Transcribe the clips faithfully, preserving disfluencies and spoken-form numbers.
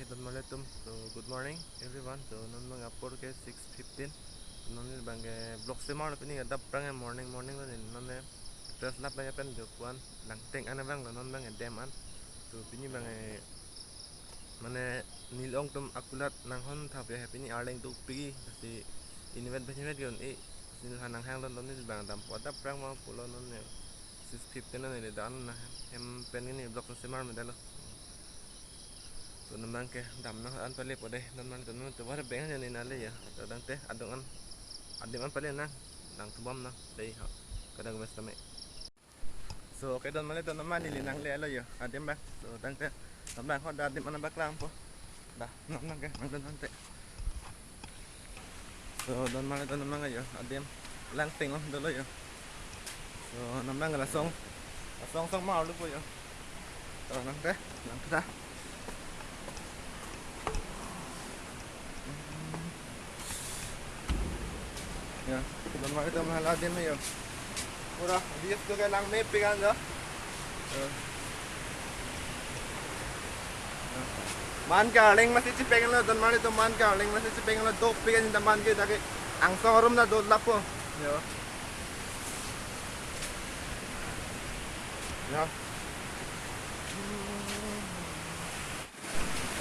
Don marli atum. So, good morning everyone. So, non abang apor ke six fifteen. Non abang ke vlog semar lo, pini adap prang ke morning morning lo, non ne dress lap abang pen jo kuan langteng an abang lo, non abang ke dam an. So, pini abang ke mane neli ong atum akulat nanghon thap ya, pini arleng dopik, si inutvet bhanyvet ke un-e, si neli ha nanghang lo, non neli abang dampo, adap prang ma pulo, non ne six fifteen non neli dan na hem pen neli vlog semar me dalo. So, non abang ke dam nang an pale po dei, non abang to non to war beng ne nale ya. To tangte adung an, adim an pale nang, nang tubam nang dei ha. Kadang bes tame. So, okay, don marli atum, non abang neli nangle lo yo, adim abang. So, tangte, non abang ho da adim an paklang po. Da, non abang ke, nang don tangte. So, don marli atum, non abang yo, adim langteng lo dolo yo. So, non abang lasong, lasong song ma lo po yo. So, nang te, nang te. Ya, don marli atum, hala adim yo. Pura views to ke langmepik an jo. Eh. Man ke arleng masi chepeng lo, don marli atum, man ke arleng masi chepeng lo, dopik an ta man ke, dak ke angsong arum ta dolap po. Ya. Ya.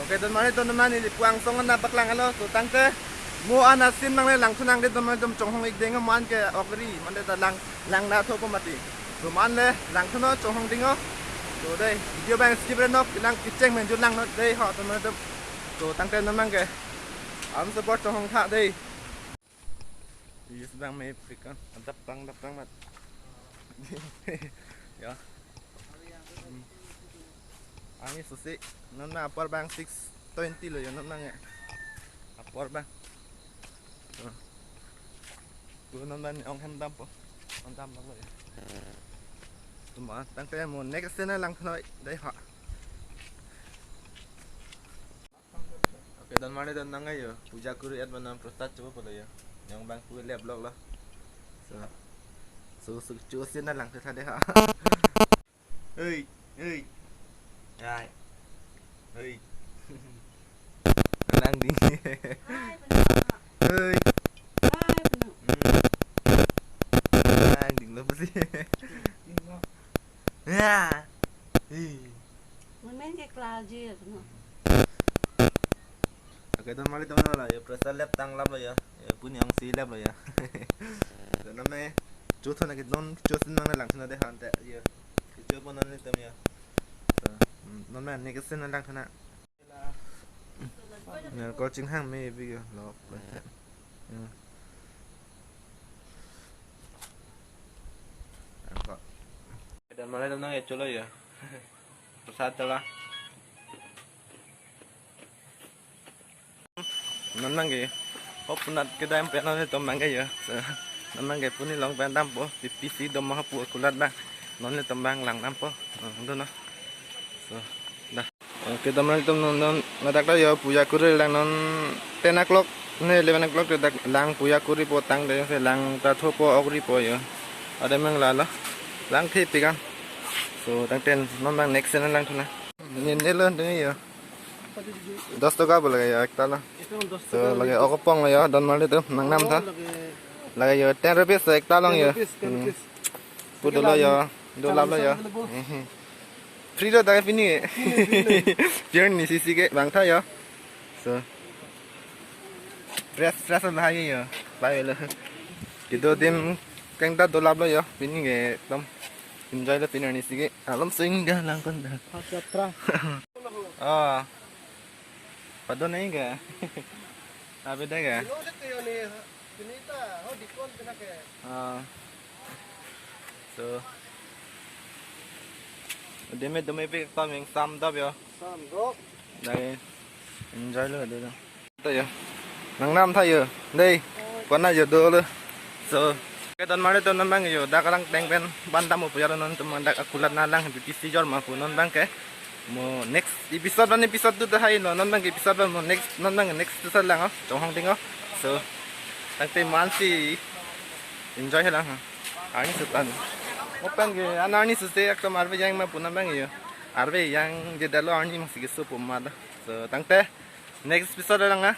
Okay, don marli atum, non abang neli pu angsong an paklang lo. So, tangte mo an asin nangle langthu nang dei, don marli atum, chonghong ik deng, man ke ok ri, mane ta lang, lang na tho po mati. So, man le langthu non, chonghong ding o. So, dei, video abang skip re non, lang kecheng menjul lang non dei ho, don marli atum. So, tangte non abang ke am support chonghong tha dei. Yes, abang mepik an. Adap prang, adap prang mat. Ya. Hmm. Arni susi, non abang apor abang six twenty lo yo, non abang ya. Apor abang. Hmm. Ko non abang ong hem dampo. Ong dam lo ya. Tuma, tangte mo next scene langthu noi dei ha. Okay, don marli atum, nang yo puja kuri at manam prasad chopo pulo yo. Neli abang pu le vlog lo. So, so, so, cho scene langthu tha dei ha. Hei, hei. Ai. Hei. Lang ding. Ai, penu. Hei. Ai, penu. Hmm. Lang ding lo pasi. Ya. Hei. Mun men ke klarjir, no. Okay, don marli atum, non la yo, prasad lap tang lap lo yo. Yo, pu neli ong si lap lo yo. So, non me, cho tho na ke, non cho scene nang langthu na dei ha tangte yo. Cho po non nelitum yo. So, mm, non me next scene nang langthu na. Ya, ko chinghang mebi yo, lo. Ya. Angkot. Don marli atum, nang yo cholo yo. Prasad chola. Non abang ke. Hop punat kedam pen non nelitum abang ke yo. So, non abang ke pu neli long pen dampo. P P C dom ma pu akulat abang. Non nelitum abang lang dampo. Oh, don no. So, da. Okay, don marli atum, non, non, ladak ta yo puja kuri lang, non ten o'clock, ne eleven o'clock ta dak lang puja kuri po, tangte yo se lang ta tho po, ok ri po yo. Ada meng la lo. Langthepik an. So, tangte non abang next scene langthu na. Neli ne lo dei yo. Dos taka bo lage yo ekta lo. So, lage ok apong lo yo, don marli atum, nangnam tha. Lage yo ten rupees ekta along yo. Hmm. Pu dolo yo, dolap lo yo. Free lo dak pini. Pure nisi si ke bangtha yo. So, fresh fresh lo hai yo. Pai lo. Kedo adim keng ta dolap lo yo. Pini ke ekdom enjoy lo pini nisi ke. Alom sing ga langkon da. Yatra. Oh. Padon nai ga. Abi da ga. Ah. So, deme deme pi kami yang sam dap ya. Sam dap. Dai enjoy lo dei. Ta ya. Nangnam tha ya. Dei. Kona ya dolo. So, ke don mare ton nang yo. Dak langteng pen bandam upu ya non tum dak akulat na lang B T C jor ma pu non abang ke. Mo next episode ban episode tu tahai lo, non abang episode ban mo next, non abang next episode lang oh, chonghong ding oh. So, tangte mansi enjoy lang ha. Arni sutan. Mo pen ke an arni suse ak tomar be jang ma pu non abang yo. Arve yang jedetlo arni masi keso puma do. So tangte next episode lang na.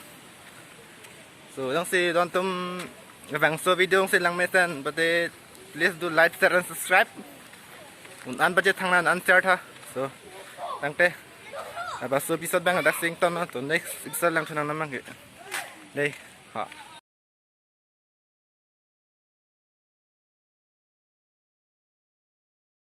So jongsi don atum bangso video si lang mesen, but please do like, share and subscribe. Un an baje thangnan an share tha. So tangte, laso episode abang dak sing ton na, to next episode lang thunang namang ke. Dei, ha.